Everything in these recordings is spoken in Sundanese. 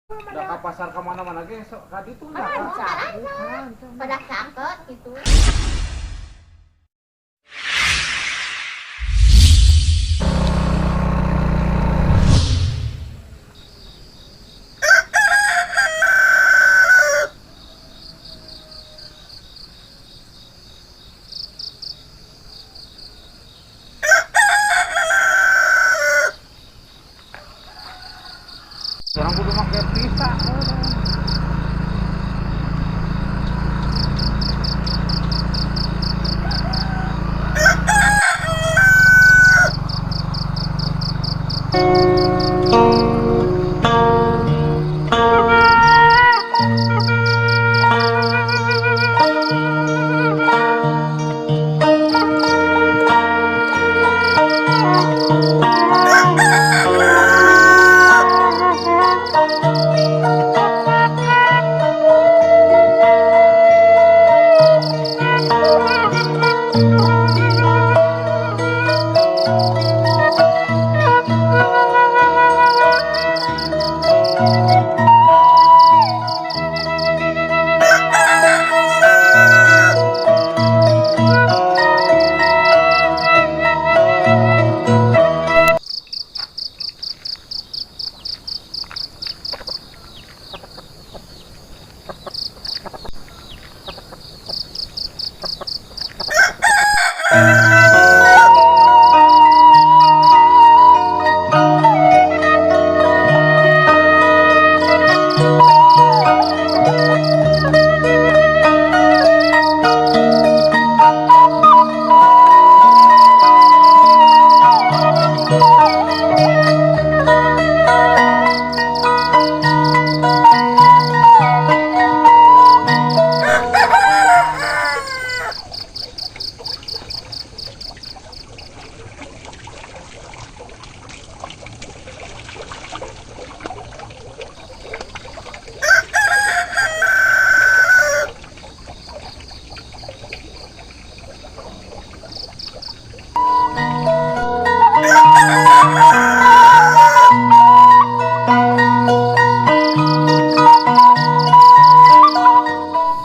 Da ka pasar ka mana-mana ge sok ka ditu nya. Pada sangket gitu. Urang kudu make pisa.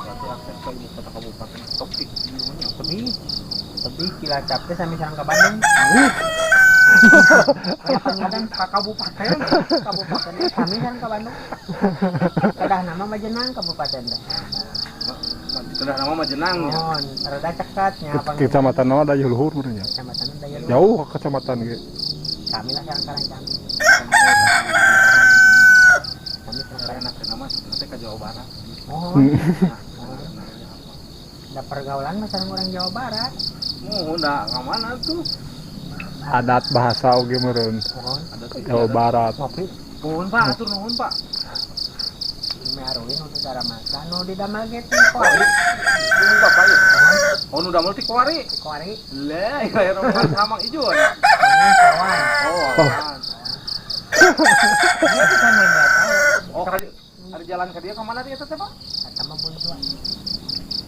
Berarti akses ke ibu kota kabupaten tepi nya. Tebih, tebih Cilacap teh sami sareng ka Bandung. Kadang ka kabupaten. Kabupaten sami sareng ka Bandung. Kedah nama Majenang kabupaten teh. Kedah nama Majenang nya. Oh, rada cekat nya apa. Kecamatan nama Dayeuh Luhur meureun nya. Kecamatan Dayeuh Luhur. Jauh ke kecamatan ge. Kami lah sareng Karang Cami. Kami sareng Enak nama nanti ke Jawa Barat. Oh. Da pergaulan mah sareng orang Jawa Barat. Oh, udah ka mana tuh? Adat bahasa oge meureun. Jawa Barat. Ngopi. Nuhun Pak, atur nuhun Pak. Ini aruin nu didaramasa nu didamel ge ti kuari. Nuhun Bapak ieu. Oh, nu damel ti kuari. Ti kuari. Lah, ieu mah samang ijo. Oh, awan. Dia kan enggak tahu. Oh, ada jalan ke dia ke mana dia teh, Pak? Eta mah buntu.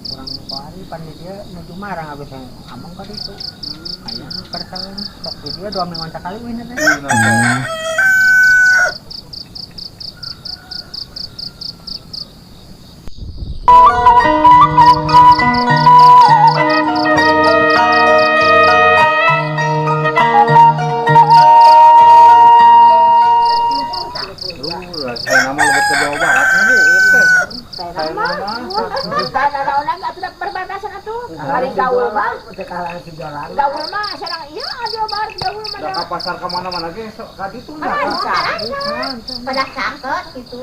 Kurang kuari pan di dia nuju marang abis yang amang ka ditu. Aya nu persaeun sok di dia 2 minggu sakali wih teh. Saya nama lebih ke Jawa Barat nih, Bu, ieu teh. Saya nama. Perbatasan atuh. Ari gaul mah. Gaul mah sareng ieu Jawa Barat gaul mah. Da ka pasar ka mana-mana ge sok ka ditu nya. Pada sangket gitu.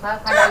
Kada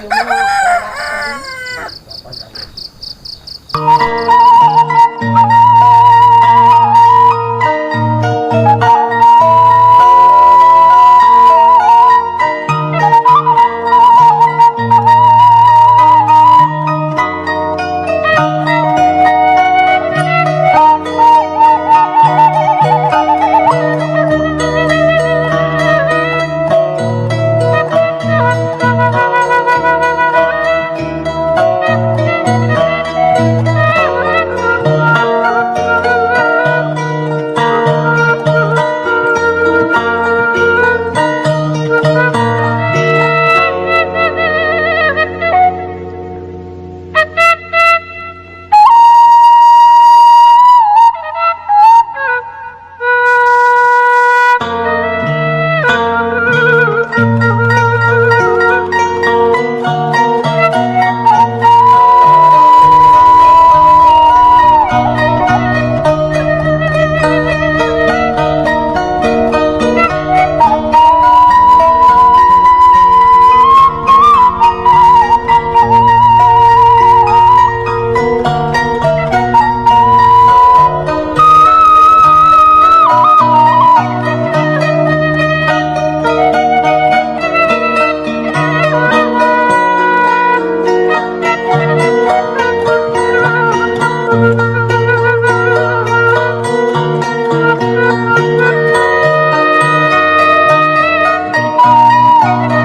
Thank you.